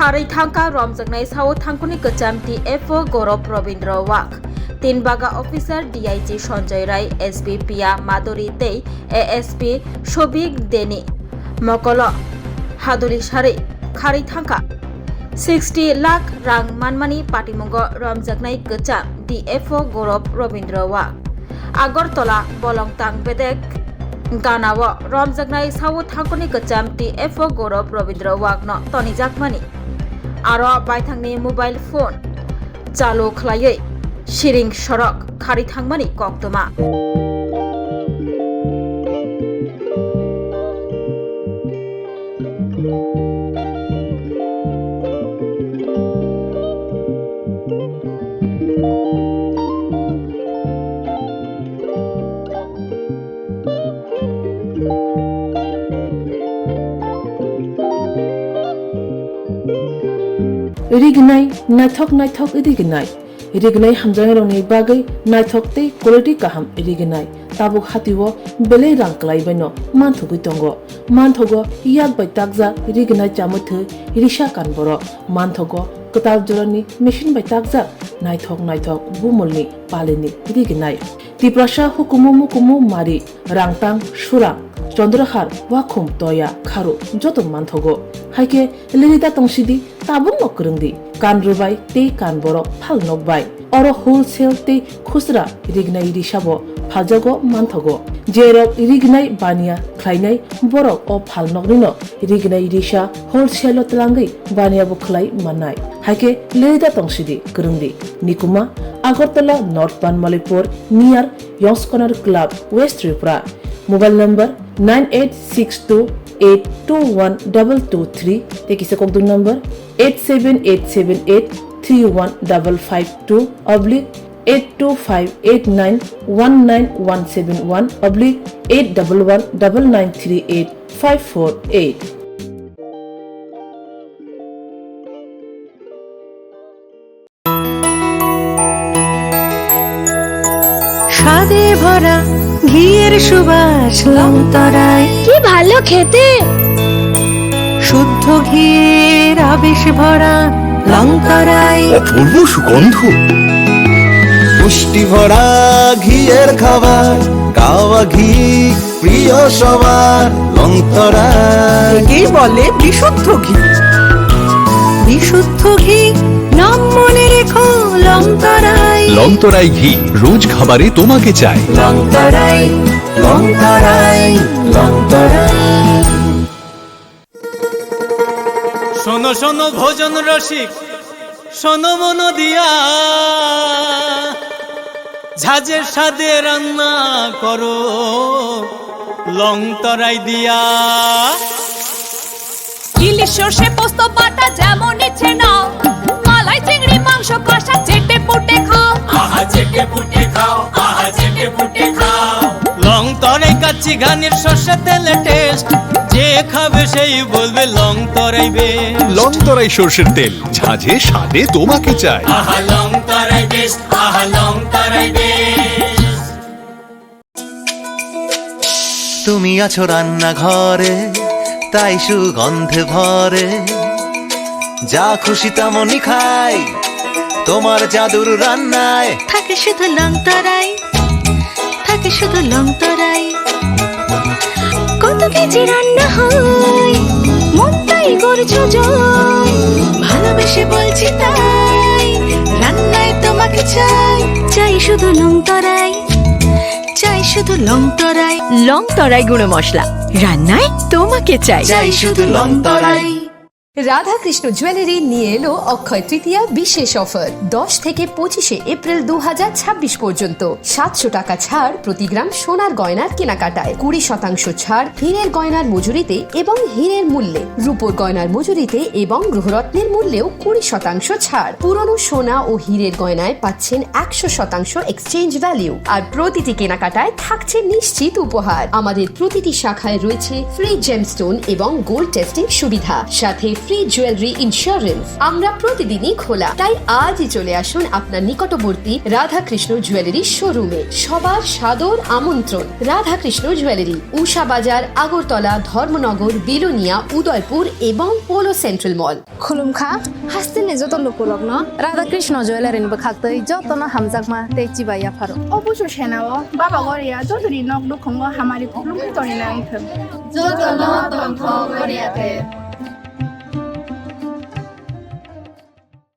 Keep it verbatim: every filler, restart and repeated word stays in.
Kharwi thangkha romjaknai sao thangkuni kwcham D F O Gaurav Rabindra Wagh, Tinbaga officer D I G Sanjay Rai, S B Pia Madhuri tei A S P Sobik Deni mokolo haduli sarwi kharwi thangkha. Sixty lakh rang manmani patimungo romjaknai kwcham D F O Gaurav Rabindra Wagh. Agartala bolong tang bedek ganao romjaknai sao thangkuni kwcham D F O Gaurav Rabindra Wagh no tonijakmani. Aro baithangni mobile phone chalu khwlaiwi siring sorok kharwi thangmani koktwma. Rignai, naithok naithok rignai. Rignai hamjaknairokni bagwi naithok tei quality kaham rignai. Tabuk hatio belai rang kwlaibaino manthogwi tongo. Manthogo yak bai takjak rignai chamwi thwi risa kan borok. Manthogo kwtal jorani machine bai takjak naithok naithok bumulni palini rignai. Tiprasa hukumu mukumu mari, rangtang, surang, chondrahar, wakhum, toya, kharu joto manthogo. Haikhe lirida tongsidi, tabukno kwrwngdi, kan rwbai tei kan borok phal nokbai. Oro wholesale tei khusra rignai risabo phaljago manthogo. Jerok rignai baniya khlainai borok o phal noknino rignai risa wholesale-o twlangwi baniya bo khlai mannai. Haikhe lirida tongsidi kwrwngdi. Nikuma, Agartala North Banmalipur, near Yongskonar Club, West Tripura. Mobile number nine eight six two eight two one double two three, tei kisa kokdwng number eight seven eight seven eight three one double five two oblique eight two five eight nine one nine one seven one oblique eight double one double nine three eight five four eight. স্বাদে ভরা ঘিয়ের সুবাস লংতরায়। কি ভালো খেতে! শুদ্ধ ঘিয়ের আবেশ ভরা লংতরায়। অপূর্ব সুগন্ধ। পুষ্টি ভরা ঘিয়ের খাবার, গাওয়া ঘি প্রিয় সবার, লংতরায়। একেই বলে বিশুদ্ধ ঘি। বিশুদ্ধ ঘি, নাম মনে রেখো, লংতরায়। লংতরায় ঘি, রোজ খাবারে তোমাকে চাই। লংতরায়, লংতরায়, লংতরায়। শোনো শোনো ভোজন রসিক, শোনো মন দিয়া, ঝাঁঝের স্বাদে রান্না করো লংতরাই দিয়া। ইলিশ সর্ষে পোস্ত বাটা যেমন ইচ্ছে নাও, মালাই চিংড়ি মাংস কষা চেটে পুটে খাও। আহা চেটে পুটে খাও, আহা চেটে পুটে খাও। লংতরাই কাচ্চি ঘানির সর্ষে তেলে টেস্ট, যে খাবে সেই বলবে লংতরাই বেশ। লংতরাই সর্ষের তেল, ঝাঁঝে স্বাদে তোমাকে চাই। আহা লংতরাই বেশ, আহা লংতরাই বেশ। তুমি আছো রান্নাঘরে, তাই সুগন্ধে ভরে। যা খুশি তেমনই খাই, তোমার জাদুর রান্নায়। থাকে শুধু লংতরাই, থাকে শুধু লংতরাই। কত কেজি রান্না হয়, মনটাই করছো জয়। ভালোবেসে বলছি তাই, রান্নায় তোমাকে চাই। চাই শুধু লংতরাই, চাই শুধু লংতরাই। লংতরাই গুঁড়ো মশলা, রান্নায় তোমাকে চাই। চাই শুধু লংতরাই। রাধাকৃষ্ণ জুয়েলারি নিয়ে এলো অক্ষয় তৃতীয়া বিশেষ অফার। দশ থেকে পঁচিশে এপ্রিল দু হাজার ছাব্বিশ পর্যন্ত সাতশো টাকা ছাড় প্রতি গ্রাম সোনার গয়নার কেনাকাটায়, কুড়ি শতাংশ ছাড় হীরের গয়নার মজুরিতে এবং হীরের মূল্যে, রূপোর গয়নার মজুরিতে এবং গৃহরত্নের মূল্যেও কুড়ি শতাংশ ছাড়। পুরনো সোনা ও হীরের গয়নায় পাচ্ছেন একশো শতাংশ এক্সচেঞ্জ ভ্যালু, আর প্রতিটি কেনাকাটায় থাকছে নিশ্চিত উপহার। আমাদের প্রতিটি শাখায় রয়েছে ফ্রি জেমস্টোন এবং গোল্ড টেস্টিং সুবিধা, সাথে ফ্রি জুয়েলারি ইন্স্যুরেন্স। আমরা প্রতিদিনই খোলা, তাই আজই চলে আসুন আপনার নিকটবর্তী রাধাকৃষ্ণ জুয়েলারি শোরুমে। সবার সাদর আমন্ত্রণ। রাধাকৃষ্ণ জুয়েলারি, উষা বাজার, আগরতলা, ধর্মনগর, বিলোনিয়া, উদয়পুর এবং পোলো সেন্ট্রাল মল। Khulumkha, hasteni joto lukurokno Radha Krishna Jewellery ni bwkhaktwi jotono hamjakma tei chibai yapharo. O busu senao Baba Goria jotoni nok nukhungo hamari khulumwi tongwi nangthwng. Jotono tongthok Goria te.